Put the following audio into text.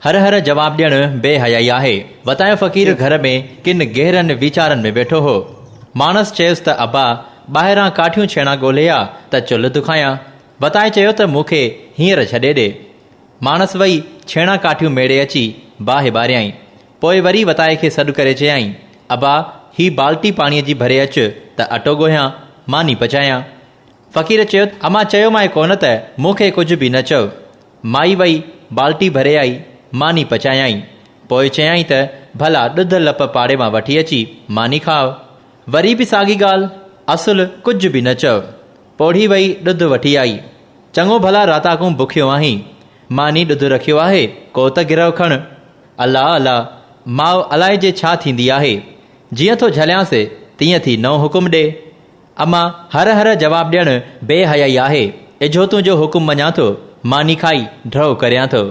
هر هر جواب ڏيڻ بي حيائي آهي. وتايو فقير گهر ۾ ڪن گهرن ويچارن ۾ ويٺو هو. ماڻس چيس ته ابا ٻاهران ڪاٺيون ڇيڻا ڳولهي آ ته چلهه دکايان. وتائي چيو ته مون کي هينئر ڇڏي ڏي. ماڻس وئي ڇيڻا ڪاٺيون ميڙي اچي باهه ٻاريائين. پوء وري وتائي کي سڏ ڪري چيائين، ابا هي بالٽي پاڻيء جي ڀري اچ ته اٽو ڳوهيان، ماني پچايان. فقير چيو ته امان چيومانء ڪونه ته مون کي ڪجهه به نه چئو. مائي وئي بالٽي ڀري آئي، ماني پچايائين. پوء چيائين ته ڀلا ڏڌ لپ پاڙي مان وٺي اچي ماني کاء. وري به ساڳي ڳالهه، اصل ڪجهه به نه چئو. پوڙهي وئي ڏڌ وٺي آئي. چڱو ڀلا راتاڪون بکيو آهين. ماني ڏڌ رکيو آهي، ڪو ته گرهه کڻ. الا الا، ماء الائجي ڇا ٿيندي آهي. جيئن ٿو جهليانس، تيئن ٿي نئون حڪم ڏي. اما، هر هر جواب ڏيڻ بي حيائي آهي. اجهو تنهنجو حڪم مڃان ٿو، ماني کائي ڍؤ ڪريان ٿو.